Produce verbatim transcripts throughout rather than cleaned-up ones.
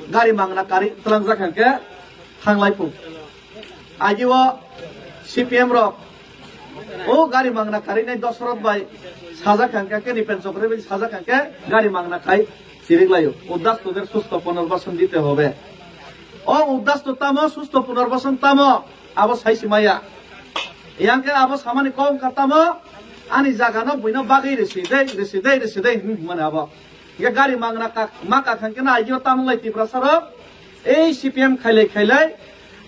gari mangna kari tlangjak hwnkhe thanglai phu. Agi o C P M rok o gari mangna karinai Dosoroth bai sajak hwnkhe, Nipen Chokri bai sajak hwnkhe gari mangna kai chirik laio. Uddastu der susto punarbasan dite hobe. O uddastu tamo, susto punarbasan tamo, abo sai si maya. Yang khe abo samani kok wngkha tamo, ani jaga no buino bagwi risi dei, risi dei, risi dei, hmm, mane abo. Hingke gari mangna kak, ma kak hingke na agio tamung lai Tiprasa rok. Ei C P M khailai khailai,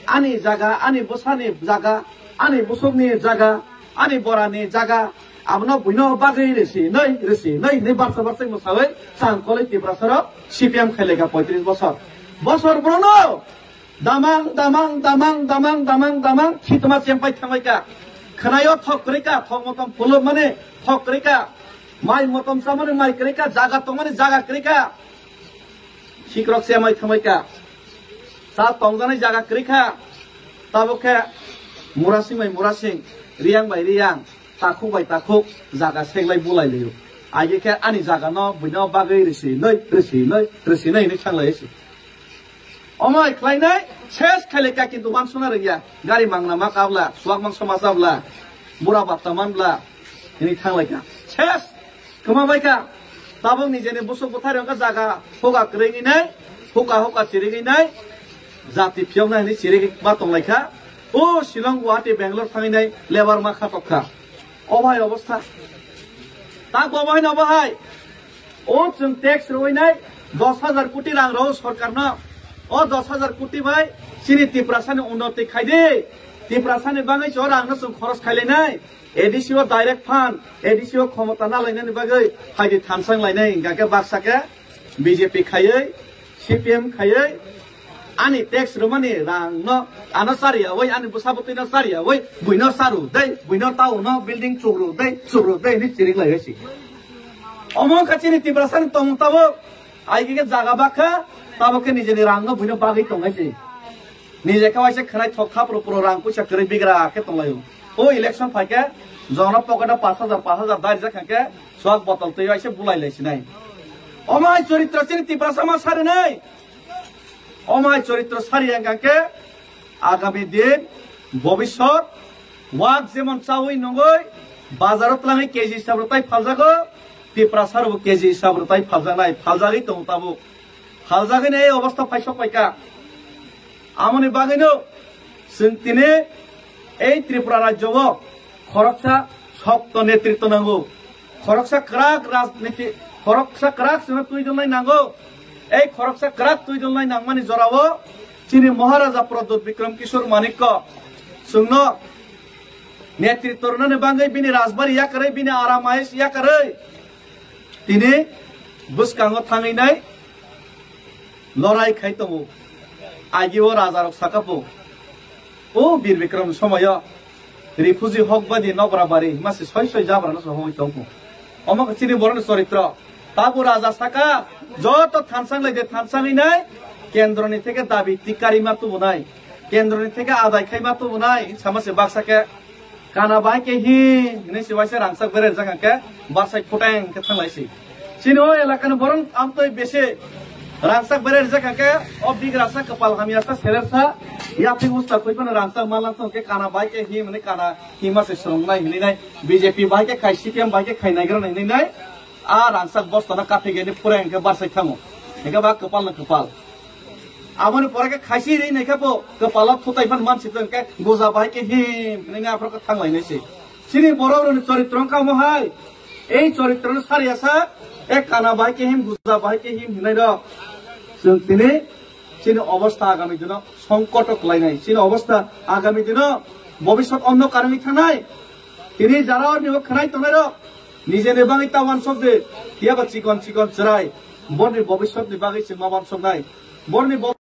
ani jaga, ani bwsani jaga, ani bwswkni jaga, ani borani jaga, abono buino bagwi risi nai, risi nai, hinwi barsa barsa mwsawi chang kolai Tiprasa rok C P M khailai kha poitris bosor. Bosor bono Damang, damang, damang, damang, damang, damang, khitma chempai thangbai ka. Khnayo thok kwrwi ka, thok motom phulo mani thok kwrwi ka. Mai motom chamani mai kwrwi ka, jaga tongmani jaga kwrwi ka. Sikrok chemai thangbai ka. Sa tongjanai jaga kwrwi kha. Tabuk khe murasing bai murasing, riyang bai riyang, takhuk bai takhuk, jaga seglai bulai liyo. Agi khe ani jaga no buino bagwi risi nai, risi nai, risi nai hinwi thanglai si. Omo hai khlainai ses khailai ka, kintu wansuna rwngya. Gari mangna ma kabla, suak mangso ma chabla, bura bapta manbla, hini thanglai ka. Ses kwma bai ka. Tabuk ni jeni busuk bwthai rwngkha jaga, huka kwrwi nai, huka huka chirigwi nai, jati phiyokna hini chirigwi ma tonglai kha. O Shillong, Guwahati, Bangalore thangwi nai, lebar ma khatok kha. O bhai obostha. Ta bo bhai no bo hai. O chwng tax rwinai dos hajar koti rang rw sorkar no. O dos hajar koti bai chini Tiprasa ni unnoti khai di. Tiprasa ni bagwi cho rang no chwng khoros khailainai. A D C o direct fund, A D C o khomota nalainani bagwi phaidi thansang lainai hingka khe baksa khe B J P khaiwi, C P M khaiwi, ani tax rwmani rang no ano chariyawi, ani bwsa bwtwi no chariyawi, buino charu dei, buino tao no building chukru dei, chukru dei hinwi chirik lai si. Omo wngkha chini Tiprasa ni tongmung tabuk, ai khe jaga bakha, tabuk khe nijeni rang no buino bagwi tongnai si. Nije khe waisa khwnai thok thapro pro rang puisa kwrwi bigra khe tonglaio. O election phai khe jono pocket o pash hajar, pash hajar dai rijak khe swak botol twi waisa bulai lai sinai. Omo hai choritro chini Tiprasa ma sarinai. Omo hai choritro sari yang khe agami din, bobisot, wak jemon chawi nungoi, bazaro twlangwi K G hisab rwtai phaljago, Tiprasa rokbo K G hisab rwtai phaljaknai, phaljagwi tongo tabuk. Phaljagwini ei obostha phaisok paikha. Amoni bagwino chwng tini ei Tripura rajyo o khoroksa sokto netritw nango. Khoroksa kwrak rajniti, khoroksa kwrak chwngno twi donlai nango. Ei khoroksa kwrak twi donlai nangmani jorao chini Maharaja Pradyut Bikram Kishore Manikya chwngno netritw rwnani bagwi bini rajbari yakarwi, bini aram ayes yakarwi tini bwskango thangwi nai lorai khai tongo. Agi o raja rok saka po, o Bir Bikram ni somoyo refugee hok badi nogra bari hima se soi soi jabra no sohoi tongpo. Omo khe chini borok ni choritro. Tabu raja saka joto thansang lai de thansang nai kendro ni theke dabi tikari ma tubu nai. Kendro ni theke adai khai ma tubu nai. Sama se baksa khe Kana bai khe hi hinwi se waisa rangchak bererjak hwnkhe basai phuteng khe thanglai si. Chini o elakani borok amtwi besi rangchak bererjak hwnkhe o bigrasa kwpal hamyasa serersa yapri usta khuiphano rangchak manlak thangkhe kana bai khe hi hinwi kana hima se swrwngnai hinwi nai B J P bai khe khai C P M bai khe khai naigra hinwi nai. A rangchak bostano kaphigeni pura hwnkhe barsai thango. Hwnkhe ba kwpalno kwpal. Aboni pore khe khaisi ri naikhe bo kwpalo thutai phan mansi hwnkhe guja bai khe him hwnwi aphuru khe thanglainai se. Chini borok rokni choritro wngkha omo hai. Ei choritrono sariya sa, e kana bai khe him, guja bai khe him hinai rok. Chwng tini chini obostha agami dino songkoto kwlainai. Chini obostha agami dino bobisot onno karwi thangnai. Tini jara orni bo khwnai tongnai rok. Nijeni bagwi ta wansok de, phiya ba chikon chikon chwrai, borni bobiswtni bagwi chwng ma wansoknai. Borni bo-